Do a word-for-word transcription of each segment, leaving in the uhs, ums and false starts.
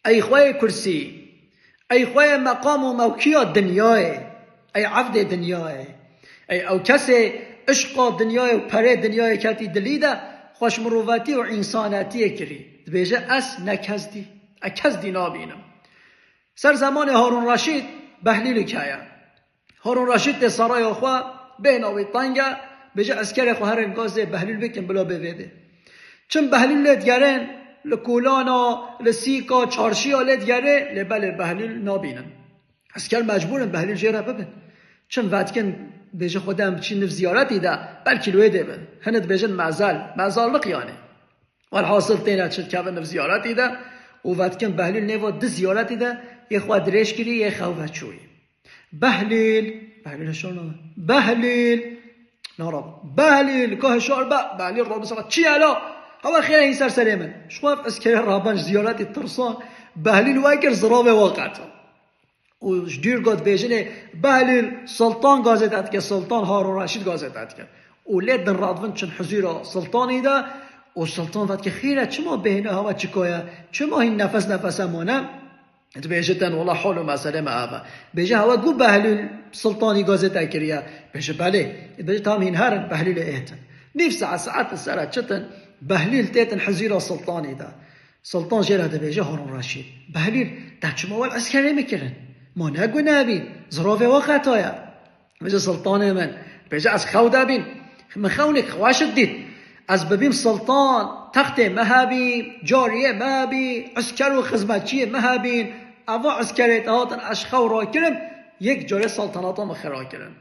Ey xweyê kursî, ey xweyê meqam û mewkiya dinyayê, ey evdê dinyayê, ey ew kesê işqa dinyayê û perê dinyayê ketî dilî de, xweşmirovetî û însanetiyê kirî. Dibêje, ez ne kes dî, e kes dî nabînim. Ser zemanê Harûn Reşîd Behlîlîk heye. Harûn Reşîd tê saraya xwe, bêhna wî teng e, bêje eskerê xwe herin gazê Behlîl bikin bila bê vê dê. Çin Behlîl lê digerin, li kolana, li sîka, çarşiya lê digerê, lê belê Behlîl nabînin. Esker mecbûr in Behlîl jê re bibin. Çin vedikin, bêje xwedê em biçîn niv ziyaretî de, belkî li wê dê bin. Hine dibêjin mezel, mezallik yanî. Welhasil têne çi dikevin niv ziyaretî de û vedikin Behlîl nêva di ziyaretî de yê xwe dirêj kirî, yê xew veçûyî. Behlîl, Behlîl hişar nabe. Behlîl, narab. Behlîl, ka hişar be, Behlîl rabin seba. Çi ye la? Hewa xêre hîn ser serê min. Ji xwe ev eskerê raban ji ziyaretî tirsan, Behlîl wekir ziravê wa qeta. Û ji dûr got bêjinê, Behlîl, Sultan gazê te dike, Sultan Harûn Reşîd gazê te dike. Û lê din radibin çin huzûra Sultanî de û Sultan vedike, xêre çima bêhna hewa çiko ye? Çima hîn nefes nefese mane? Dibêje ten, wela hol û meselê me ev e. Bêje hewa gu Behlîl Sultanî gazê te kiriye? Bêje belê. Dibêje tam hîn herin Behlîlê êtin. Nîv saet, saet sere çitin, Behlîl têtin huzûra Sultanî de. Sultan jê re dibêje Harûn Reşîd, Behlîl, te çima wel eskerê min kirin? Ma ne gune bî, ziravê wa xeta ye. Bêje Sultanê min, bêje ez xew de bîn, min xewnêk xweş dît. Ez bibîm Sultan, textê me hebî, cariyê me hebî, esker û xizmetçiyê me hebîn. Eva eskerê te hatin ez xew rakirim, yek carê saltanata min xira kirin.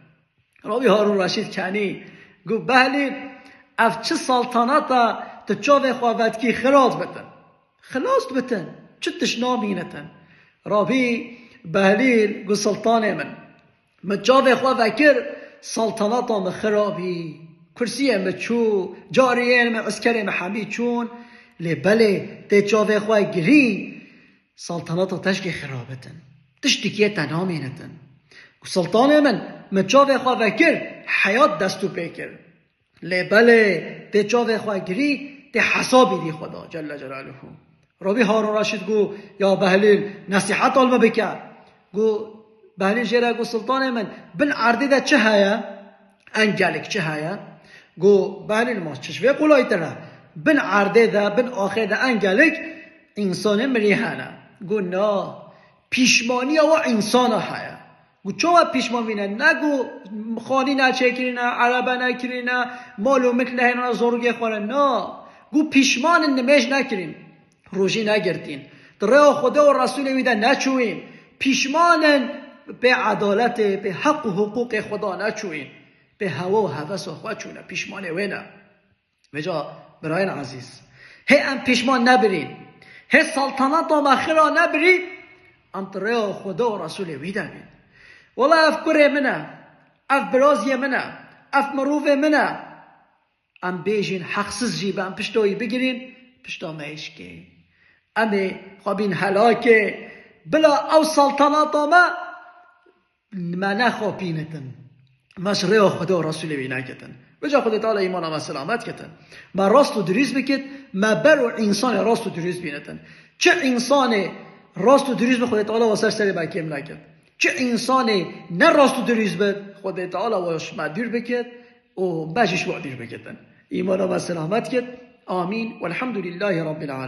Rabî Harûn Reşîd kenî, gu Behlîl, ev çi saltanata tu çavê xwe vetkî xilas bitin. Xilas bitin. Çi tişt namînitin. Rabî Behlîl gu Sultanê min, min çavê xwe vekir, saltanata min xirabî. Kursiyê min çû, cariyên min, eskerê min hemî çûn. Lê belê tê çavê xwe girî, saltanata te jî xirabitin. Tiştikê te namînitin. Ku Sultanê min, min çavê xwe vekir, heyat dest û pê kir. Lê belê tê çavê xwe girî, tê hesabî dî Xweda Celle Celaluhu. Rabî Harûn Reşîd gu, ya Behlîl, nesîheta li min bike. Gu Behlîl jê re gu, Sultanê min, bin erdê de çi heye? Engelik çi heye? Gu Behlîl, ma çi ji vê qolaytir e? Bin erdê de, bin axê de engelik însanê mirî hene. Gu na, pîşmaniya wa însana heye. Gu çawa pîşman bîne? Ne gu xanî neçêkirîne, erebe nekirîne, mal û milk nehênane zarokê xwe re. Na. Gu pîşman in nimêj nekirîn, rojî negirtîn. Di rêya Xweda û Resûlê wî de neçûyîn. Pîşman in pê edaletê, pê heq û hiqûqê Xweda neçûyîn. Pê hewa û hevesa xwe çûne, pîşmanê wê ne. Vêca birayên ezîz, hê em pîşman nebirîn, hê saltanata me xira nebirî, em di rêya Xweda û Resûlê wî de bîn. Wela ev kurê min e, ev biraziyê min e, ev mirovê min e. Em bêjîn heqsiz jî be, em pişta wî bigirîn, pişta me êşkê. Em ê xwe bîn helakê, bila ew saltanata me me nexapînitin. Me ji rêya Xwedê û Resûlê wî neketin. Vêca Xwedê Teala îmana me selamet ketin. Me rast û dirîst bikit, me ber û însanê rast û dirîst bînitin. Çi însanê rast û dirîst bi Xwedê Teala we ser serê me kêm nekit. Çi însanê ne rast û dirîst bi Xwedê Teala we ji me dûr bikit û me jî ji we dûr bikitin. Îmana me selamet kit. Amîn. Welhamdulîllahî Rabbil Alemin.